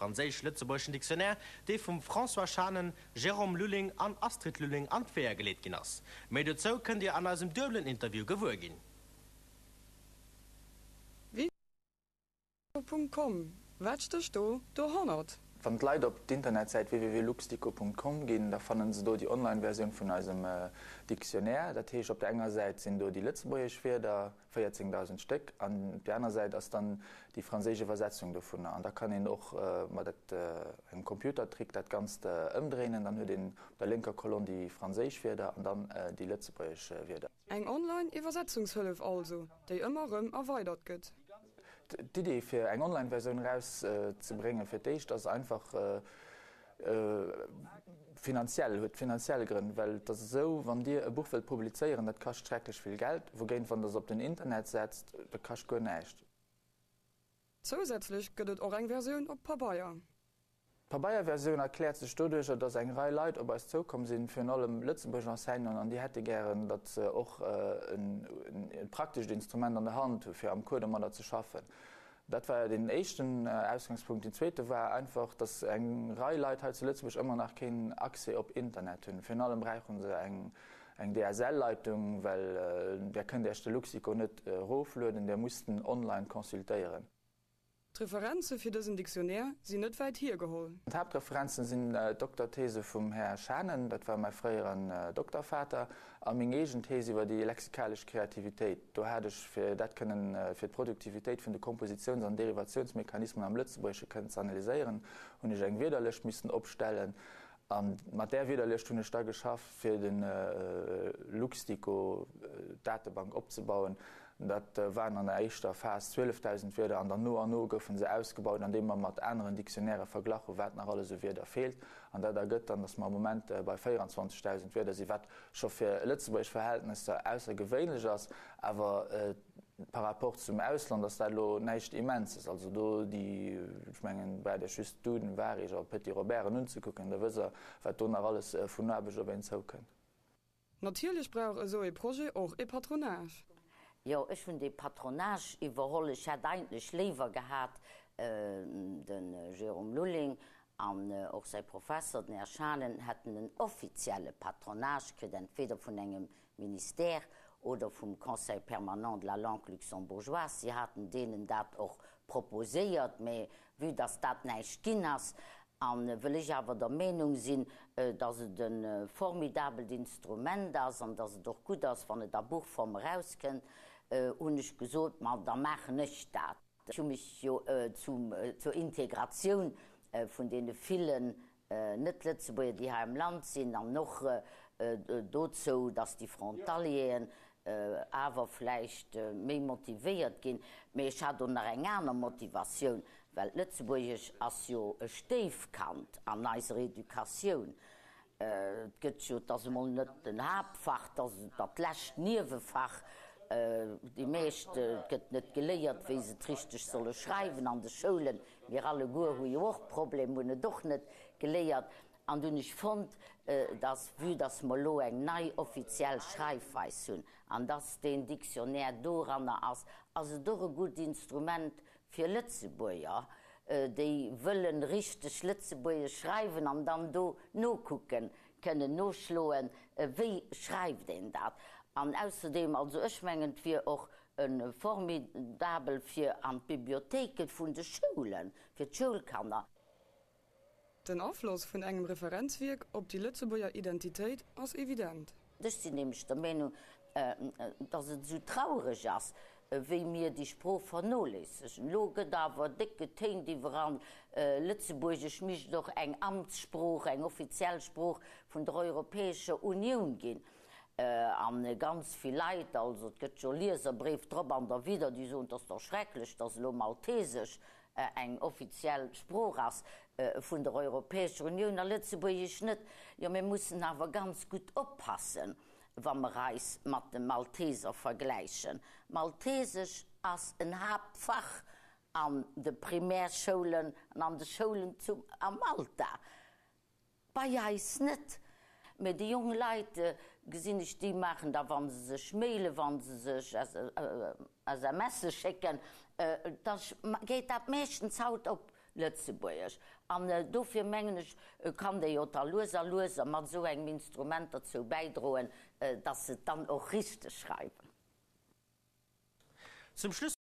franséisch-lëtzebuergeschen Dictionnaire, dee vum François Schanen, Jérôme Lulling an Astrid Lulling an d'Weeër geleet ginn ass. Méi dozou kënnt Dir an eisem duebelen Interview gewuer ginn. Punkt com, Wat stécht do dohannert? Wann d'Leit op d'Internetsäit www.luxdico.com ginn, da fannen se do déi Online-Versioun vun eisem Dictionnaire. Dat heescht, op der enger Säit sinn do déi lëtzebuergesch Wierder, 14.000 Stéck, an op där aner Säit ass dann déi franséisch Iwwersetzung dovunner. An da kann een och mat engem Computertrick dat Ganzt ëmdréinen, dann huet een op der lénker Kolonn déi franséisch Wierder an dann déi lëtzebuergesch Wierder. Eng Online-Iwwersetzungshëllef also, déi ëmmer rëm erweidert gëtt. D'Idee fir eng Online-Versioun eraus ze bréngen fir d'éischt ass einfach finanziell, huet finanziell Grënn, well et ass esou, wann Dir e Buch wëllt publizéieren, dat kascht schrecklech vill Geld, wougéint wann Der se op den Internet setzt, dat kascht guer näischt. Zousätzlech gëtt et och eng Versioun op Pabeier. D'Pabeierversioun erkläert sech doduercher, datt eng Rei Leit op eis zoukomm sinn, virun allem Lëtzebuerg Enseignanten, an déi hätte gären, datt se och e praktescht Instrument an der Hand hu fir am Cours domadder ze schaffen. Dat war deen éischten Ausgangspunkt. Deen zweete war einfach, datt eng Rei Leit hei zu Lëtzebuerg ëmmer nach keen Accès op Internet hunn. Virun allem bräiche se eng DSL-Leitung, well där kënnt Iech de Luxico net eroflueden, där musst en online consultéieren. D'Referenze fir dësen Dictionnaire sinn net wäit hiergeholl. D'Haaptreferenzen sinn d'Dokterthese vum Här Schanen, dat war mäi fréieren Doktervater, a meng eegen These iwwer déi lexikalesch Kreativitéit. Do hat ech, fir dat kënnen, fir d'Produktivitéit vun de Kompositiouns an Derivatiounsmechanismen am Lëtzebuergesche kënnen ze analyséieren, hunn ech eng Wierderlëscht missen opstellen. A mat där Wierderlëscht hunn ech da geschafft, fir de Luxdico-Datebank opzebauen. Dat waren an der éischter Phas 12.000 Wierder an dann no an no goufe se ausgebaut, andeem mer mat aneren Dictionnairë verglach hu wat nach alles u Wierder feelt. An dat ergëtt dann, datt mer am Moment bei 24.000 Wierder sinn, wat scho fir lëtzebuergesch Verhältnesser aussergewéinlech ass, awer par rapport zum Ausland ass dat elo näischt Immenses. Also do déi, ech mengen, braucht Iech just Duden, Varig a Petit Roberten unzekucken, da wësst Der, wat do nach alles vun Aarbecht op een zoukënnt. Natierlech brauch esou ee Projet och ee Patronage. Jo, ech hunn dee Patronage iwwerholl. Ech hätt eigentlech léiwer gehat, de Jérôme Lulling an och säi Professer, den Här Schanen, hätten en offizielle Patronage kritt, entweder vun engem Ministère oder vum Conseil permanent de la langue luxembourgeoise. Si haten deenen dat och proposéiert, mä vue dass dat näischt ginn ass, a wëll ech awer der Meenung sinn, dass et e formidabelt Instrument ass an dass et och gutt ass, wann et a Buchform erauskënnt, hunn ech gesot, ma da maachen ech dat. Ech hu mech jo zur Integratioun vun deene villen Net-Lëtzebuerger, déi hei am Land sinn, an och dozou, dass déi Frontalieren awer vläicht méi motivéiert ginn. Mee ech hat och nach eng aner Motivatioun, well d'Lëtzebuergesch ass jo e Stéifkand an eiser Educatioun. Et gëtt jo, et ass emol net den Haaptfach, et ass dat lescht Niewefach. Déi meescht, et gëtt net geléiert, wéi se et richteg solle schreiwen an de Schoulen. Mir alleguer hu jo och Problem, hunn et och net geléiert. An du hunn ech fonnt, dass, vue dass mer elo eng nei offiziell Schreifweis hunn an dass deen Dictionnaire doranner ass, ass et och e gutt Instrument fir Lëtzebuerger, déi wëllen richteg Lëtzebuergesch schreiwen an dann do nokucken, kënnen noschloen, wéi schreift een dat. An ausserdeem, also ech mengen, et wier och e formidabel fir an d'Bibliothéike vun de Schoulen, fir d'Schoulkanner. Den Afloss vun engem Referenzwierk op déi Lëtzebuerger Identitéit ass evident. Ech sinn nämlech der Meenung, dass et esou traureg ass, wéi mir déi Sprooch vernoléissegen. Elo gëtt awer déck getéint iwwerall, Lëtzebuergesch misst och eng Amtssprooch, eng offiziell Sprooch vun der Europäescher Unioun ginn. A ganz vill Leit, also et gëtt jo Lieserbréif drop an derwidder, déi soen, 't ass dach schrecklech, dass elo Maltesesch eng offiziell Sprooch ass vun der Europäescher Unioun a Lëtzebuergesch net. Jo, mir mussen awer ganz gutt oppassen, wa mer eis mat de Malteser vergläichen. Maltesesch ass en Haaptfach an de Primärschoulen an an de Schoulen zu a Malta. Bei eis net. Mä déi jong Leit, gesinn ech, déi maachen da, wa se sech mailen, wa se sech SMSe schécken, da geet dat meeschtens haut op. Lëtzebuergesch. An dofir mengen ech, kann dee jo da lues a lues a mat esou engem Instrument derzou bäidroen, dass se et dann och richteg schreiwen. Zum Schluss.